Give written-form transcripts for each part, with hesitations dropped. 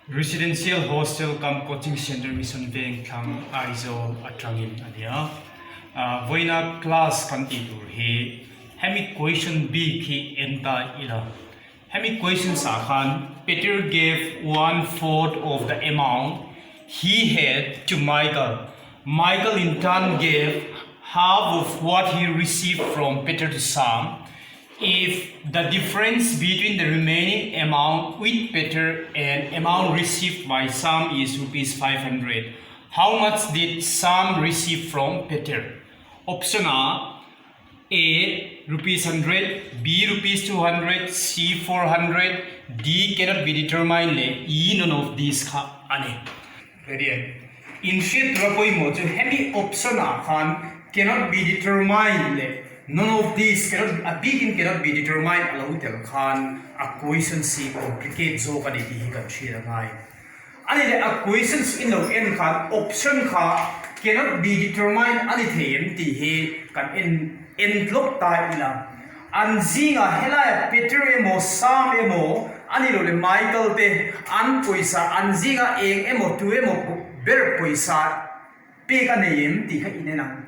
Residential Hostel cum Coaching Centre Mission Vengthlang Aizawl atangin a ni a. Vawiina class kan tih tur hi hemi question bik hi en ta ila. Hemi questions ah khan Peter gave one fourth of the amount he had to Michael. Michael in turn gave half of what he received from Peter to Sam. If the difference between the remaining amount with Peter and amount received by Sam is rupees 500, how much did Sam receive from Peter? Option A, A rupees 100, B rupees 200, C 400, D cannot be determined leh E none of these kha a ni. Ready em? Inhriat tura pawimawh chu hemi option ah khan cannot be determined leh none of these cannot a bikin cannot be determined a lo tel khan a questions hi complicate zawk a ni tih hi kan hriat a ngai. A ni leh a questions in lo en khan option kha cannot be determined a ni thei em tih hi kan en en tlawk ta ila. An zingah helaia Peter emaw Sam emaw a ni lo le Michael te an pawisa an zingah eng emaw tu emaw ber pawisa pek a nei em tih kha inen ang.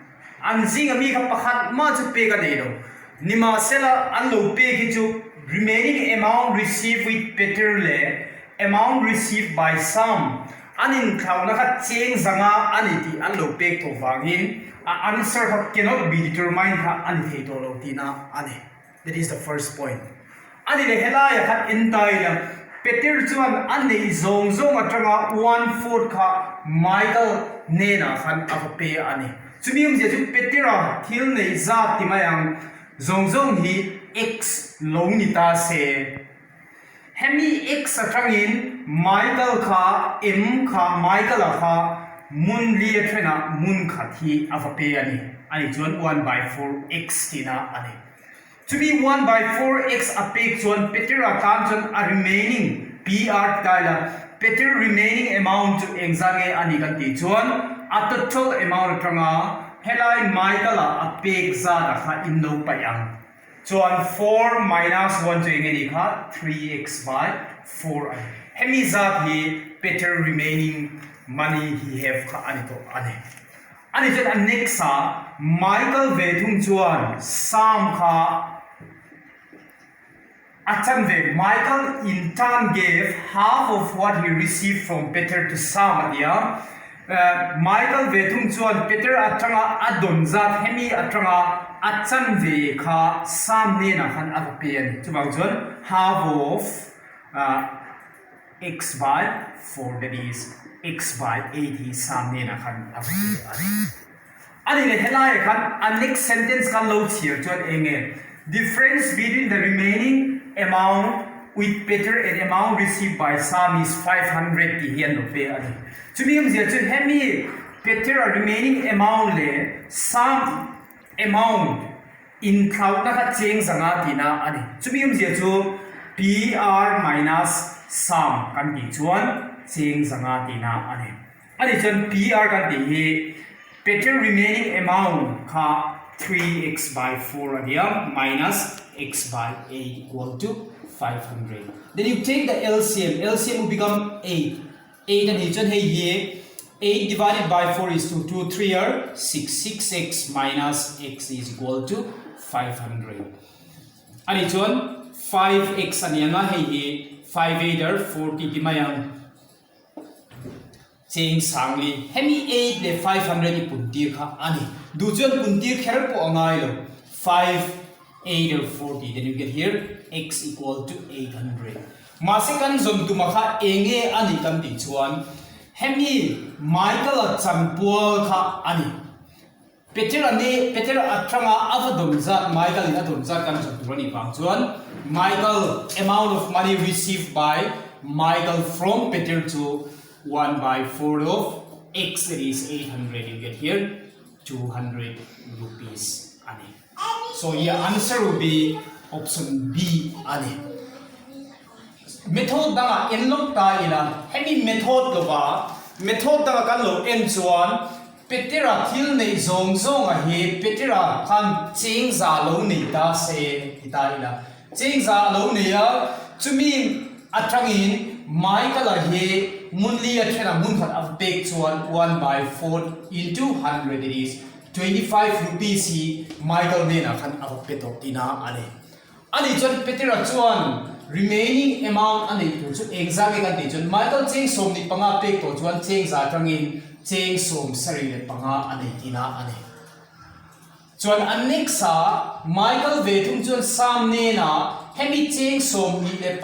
An zinga mi kha pakhat mah chu pek a nei lo. Nimahsela an lo pek hi chu remaining amount received with Peter leh amount received by Sam an inthlauhna kha cheng zanga a ni tih an lo pek tawh vangin a answer kha cannot be determined kha a ni thei tawh lo tihna a ni. That is the first point. A ni leh helaiah khan en ta ila Peter chuan a neih zawng zawng atanga one fourth kha Michael hnenah khan a va pe a ni. Chumi awmzia chu Petera thil neih zat ti mai ang zawng zawng hi X lo ni ta se. Hemi X atangin Michael kha M kha Michael-a kha mun li a thenah mun khat hi a va pe a ni. Ani chuan one by four X tihna a ni. Chumi one by four X a pek chuan Petera tan chuan a remaining PR ti ta ila, Peter remaining amount chu engzah nge a ni kan tih chuan a total amount atanga helai Michael-a a pek zat a kha in lo paih ang. Chuan four minus one chu enge nih kha 3x by 4 a ni. Hemi zat hi Peter remaining money he have kha a ni tawh a ni. A ni chuan a next ah Michael ve thung chuan Sam kha a chan ve Michael in turn gave half of what he received from Peter to Sam a ti a. Michael ve thung chuan Peter atanga a dawn zat hemi atanga a chanve kha Sam hnenah khan a va pe a ni. Chuvang chuan half of x by 4 that is x by 8 hi Sam hnenah khan a va pe a ni. A ni leh helaiah khan a next sentence kan lo chhiar chuan eng nge? Difference between the remaining amount with Peter and amount received by Sam is 500 tih hi an lo pe a ni. Chumi awmzia chu hemi Peter-a remaining amount leh Sam amount inthlauhna kha cheng zanga tihna a ni. Chumi awmzia chu PR minus Sam kan tih chuan cheng zanga tihna a ni. A nih chuan PR kan tih hi petrol remaining amount kha 3x by 4 a nia minus x by 8 equal to 500. Then you take the LCM, LCM will become 8. 8 a nih chuan hei hi 8 divided by 4 is 2, 2 3 are 6, 6x minus x is equal to 500. A nih chuan 5x a ni ang a, hei hi 5 8 are 40 ti mai ang. Cheng Sangli, Hemi 8 leh 500 i puntir kha a ni. Duh chuan puntir kher pawh a ngai lo. 5, 8 or 40 then you get here x equal to 800. Mahse kan zawn tuma kha eng nge a nih kan tih chuan hemi Michael-a chanpual kha a ni. Petera nih Petera atanga a va dawn zat Michael in a dawn zat kan zawt tur a nih vang chuan Michael amount of money received by Michael from Peter chu one by four of x that is 800 you get here 200 rupees a ni. So your answer will be option B a ni. Method dangah en lawk ta ila hemi method lova method danga kan lo en chuan Petera thil neih zawng zawnga hi Petera khan cheng za lo nei ta se ti ta ila. Cheng za a lo nei a, chumi atangin. Michael-a hi hmun li a then a hmun khat a va pek chuan one by four into hundred it is 25 rupees hi Michael hnenah khan a va pe tawh tihna a ni. Ani chuan Petera chuan remaining amount a neih tur chu eng zah nge kan tih chuan Michael cheng 15 pek tawh chuan cheng za atangin cheng 75 a nei tihna a ni. Chuan a next ah Michael ve thung chuan Sam hnenah hemi cheng 25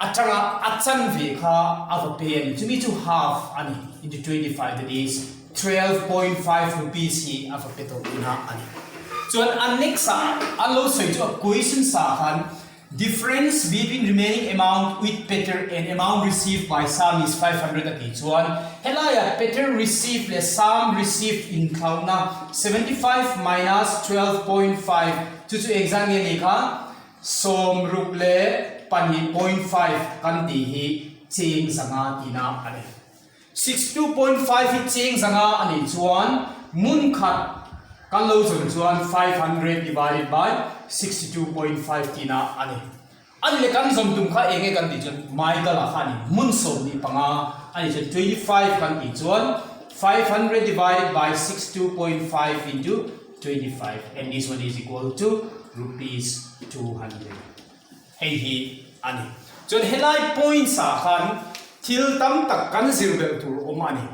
atanga a chanve kha a va pe a ni. Chumi chu half a ni into 25 that is 12.5 rupees hi a va pe tawh tihna a ni. Chuan a next ah an lo sawi chu a question sa khan Difference between remaining amount with Peter and amount received by Sam is 500 a tih chuan helaiah Peter received leh Sam received inthlauhna 75 minus 12.5 chu chu engzat nge ni kha 62.5 kan tih hi cheng zanga tihna a ni. 62.5 hi cheng zanga a nih chuan hmun khat kan lo zawn chuan 500 divided by 62.5 tihna a ni. A ni leh kan zawn tum kha eng nge kan tih chuan Michael-a kha a ni hmun 25 a nih chuan 25 kan tih chuan 500 divided by 62.5 into 25 and this one is equal to rupees 200. Hei hi a ni. Chuan helai points ah khan thil tam tak kan zir belh tur awm a ni.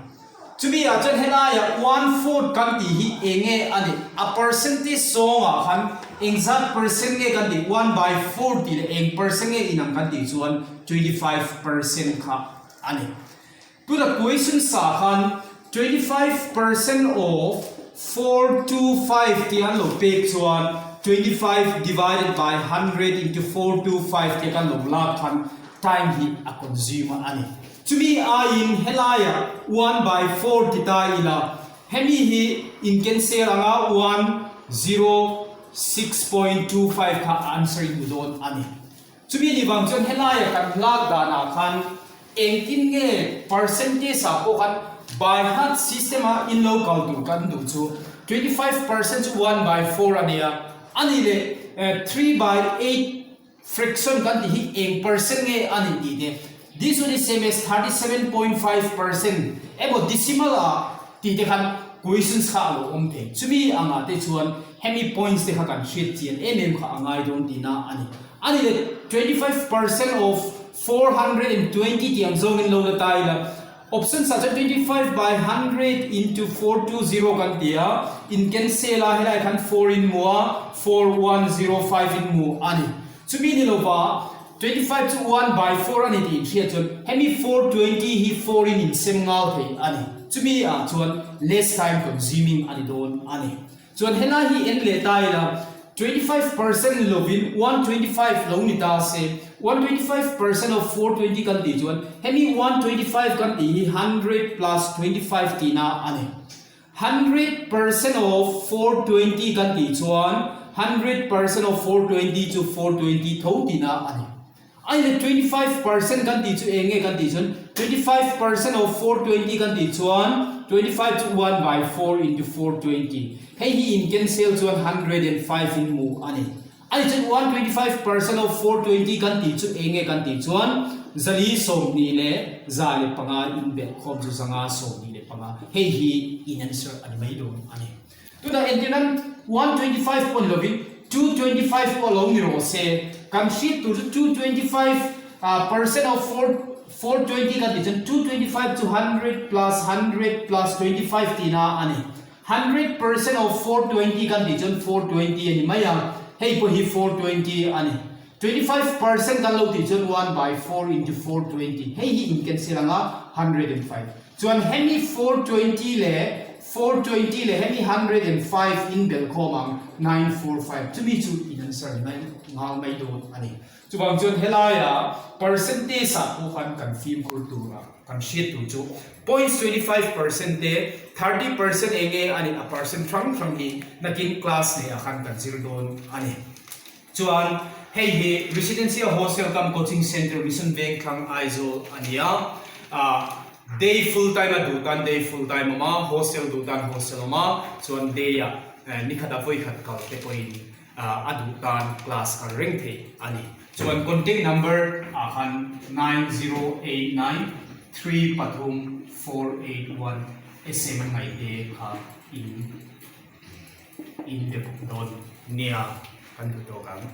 Chumi ah chuan helaiah one fourth kan tih hi eng nge a ni? A percentage zawng ah khan engzat percent nge kan tih? One by four tih leh eng percent nge inang kan tih chuan 25% kha a ni. Tuna question sa khan 25% of 425 tih an lo pek chuan 25 divided by 100 into 425 tih kan lo lak khan time hi a consume a ni. Chumi aiin helaiah one by four ti ta ila hemi hi in cancel anga 106.25 kha a answer in hmu dawn a ni. Chumi ni vang chuan helaia kan lak danah khan engtin nge percentage ah pawh khan by heart system a in lo kal tur kan duh chu 25% chu one by four a nia, a nih leh three by eight fraction kan tih hi eng percent nge a nih tih te this one is same as 37.5% emaw decimal ah tih te khan questions kha a lo awm thei. Chumi angah te chuan hemi points te kha kan hriat chian em em kha a ngai dawn tihna a ni. A ni le, 25% of 420 tih ang zawngin lo la ta ila, options ah chuan 25 by 100 into 420 kan ti a, in cancel a, helaiah khan 4 in mu a, 4105 in mu a ni. Chumi ni lova, 25 chu 1 by 4 a ni tih inhriat chuan hemi 420 hi 4 in insem ngau thei a ni. Chumi ah chuan less time consuming a ni dawn a ni. Chuan helai hi en leh ta ila, 25% ni lovin 125 lo ni ta se, 125% of 420 kan tih chuan hemi 125 kan tih hi 100 plus 25 tihna a ni. 100% of 420 kan tih chuan 100% of 420 chu 420 tho tihna a ni. A ni 25% kan tih chu eng nge kan tih chuan 25% of 420 kan tih chuan 25 chu 1 by 4 into 420 hei hi in cancel chuan 105 in hmu a ni. A ni chuan 125% of 420 kan tih chu eng nge kan tih chuan 42105 in belh khawm chu 525 hei hi in answer a ni mai dawn a ni. Tunah entir nan 125 pawh ni lovin 225 pawh lo ni rawh se, kan hriat tur chu 225 percent of 420 kan tih chuan 225 chu 100 plus 100 plus 25 tihna a ni. 100% of 420 kan tih chuan 420 a ni mai a, hei pawh hi 420 a ni. 25% kan lo tih chuan 1 by 4 into 420 hei hi in cancel anga 105 chuan hemi 420 leh 420 leh hemi 105 in belh khawm ang 945 chumi chu in answer ni mai nghal mai dawn a ni. Chuvang chuan helaia percentage ah pawh khan kan fimkhur tur a kan hriat tur chu 0.25% te 30% eng nge a nih a percent hrang hrang hi nakin class nei ah khan kan zir dawn a ni. Chuan hei hi Residencia Hostel cum Coaching Centre Mission Vengthlang Aizawl a ni a, day full time a duh tan day full time awm a, hostel duh tan hostel awm a, chuan day ah nikhat a vawikhat kal te pawhin a duh tan class kal reng theih a ni. Chuan contact number ah khan 9089 3 3 481 SM ngaite kha in in be bawk dawn nia kan duh tawk ang.